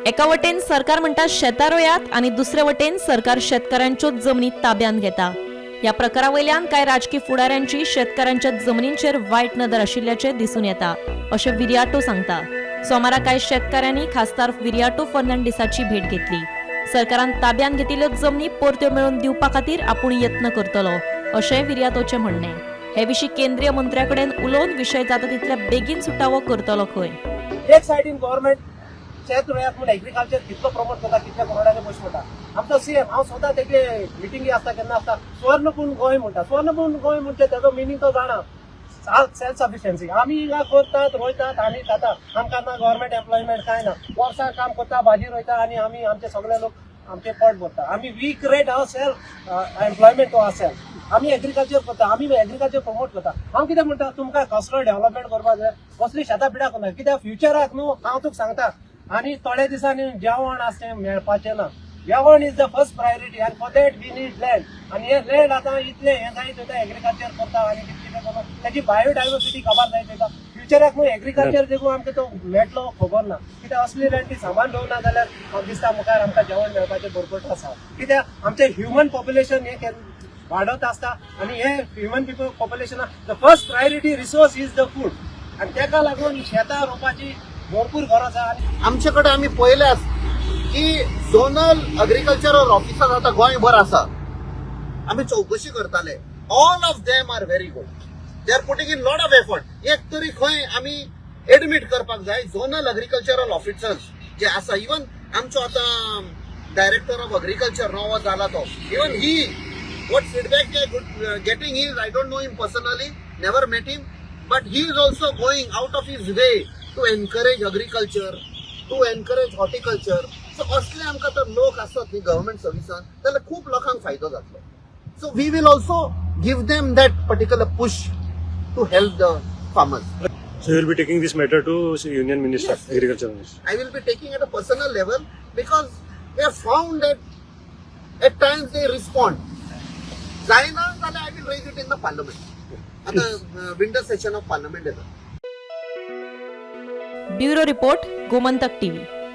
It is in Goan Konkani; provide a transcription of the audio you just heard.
एका वटेन सरकार म्हणटा शेतां रोयात आनी दुसरे वटेन सरकार शेतकारांच्यो जमनी ताब्यांत घेता. ह्या प्रकारा वयल्यान कांय राजकी फुडाऱ्यांची शेतकारांच्या जमनींचेर वायट नदर आशिल्ल्याचें दिसून येता, अशें विरियाटो सांगता. सोमारा कांय शेतकारांनी खासदार विरियाटो फर्नांडीसाची भेट घेतली. सरकारान ताब्यांत घेतिल्ल्यो जमनी परत्यो मेळोवन दिवपा खातीर आपूण यत्न करतलो, अशेंय विरियातोचें म्हणणें. हे विशीं केंद्रीय मंत्र्या कडेन उलोवन विशय जाता तितल्या बेगीन सुटावो करतलो खंय. एक सायडीन गव्हर्मेंट शेत रोयात म्हूण एग्रीकल्चर कितलो प्रमोट करता, कितल्या करोडांनी पयशे म्हणटा. आमचो सीएम, हांव स्वता तेगे मिटिंगी आसता केन्ना आसता, सुवर्णभूम गोंय म्हणटा. सुवर्णभूम गोंय म्हणजे तेजो मिनींग तो जाणा, सेल्फ सफिशियन्सी. आमी हिंगा करतात, रोयतात आनी खाता. आमकां ना गव्हर्मेंट एम्प्लॉयमेंट, कांय ना. वर्सां काम करता, भाजी रोयता आनी आमी आमचे सगळे लोक आमचे पोट भरता. आमी we create our self employment to our self. आमी एग्रीकल्चर करता, आमी एग्रीकल्चर प्रमोट करता. हांव कितें म्हणटा, तुमकां कसलो डेव्हलपमेंट करपाक जाय, कसली शेतां बिडां करना. कित्याक फ्युचराक न्हू, हांव तुका सांगता, आनी थोड्या दिसांनी जेवण आसा तें मेळपाचें ना. जेवण is the first priority आनी for that we need land. आनी हें लँड आतां इतलें हें जायत वयता, एग्रीकल्चर करता आनी कितें कितें करता, ताची बायोडायवर्सिटी काबार जायत वयता. फ्युचराक न्हू एग्रीकल्चर देखून आमकां तो मेळटलो खबर ना. कित्याक असली लँड ती सांबाळून दवरना जाल्यार म्हाका दिसता मुखार आमकां जेवण मेळपाचें भरपूर आसा. कित्याक आमचें ह्युमन पॉप्युलेशन हें वाडत आसता आनी हे human people population, the first priority resource is the food. आनी तेका लागून शेतां रोवपाची भरपूर गरज आसा आनी आमचे कडेन आमी पळयल्यास की झोनल अग्रिकल्चरल ऑफिसर आतां गोंयभर आसा. आमी चौकशी करताले, all of them are very good, they are putting in lot of effort. एक तरी खंय आमी एडमीट करपाक जाय, झोनल अग्रिकल्चरल ऑफिसर्स जे आसा. इवन आमचो आतां डायरेक्टर ऑफ अग्रिकल्चर नवो जाला तो, even he, what feedback getting is, I don't know him personally, never met him, but he is also going out of his way to encourage agriculture, to encourage horticulture. So असले आमकां तर लोक आसत न्ही गव्हर्मेंट सर्विसान, जाल्यार खूब लोकांक फायदो जातलो. So we will also give them that particular push to help the farmers. So you will be taking this matter to Union Minister, Yes. Agriculture Minister. I will be taking at a personal level because we have found that at times they respond. जायना जाल्यार I will raise it in the parliament. आतां winter session of parliament येता. Bureau report, Gomantak TV.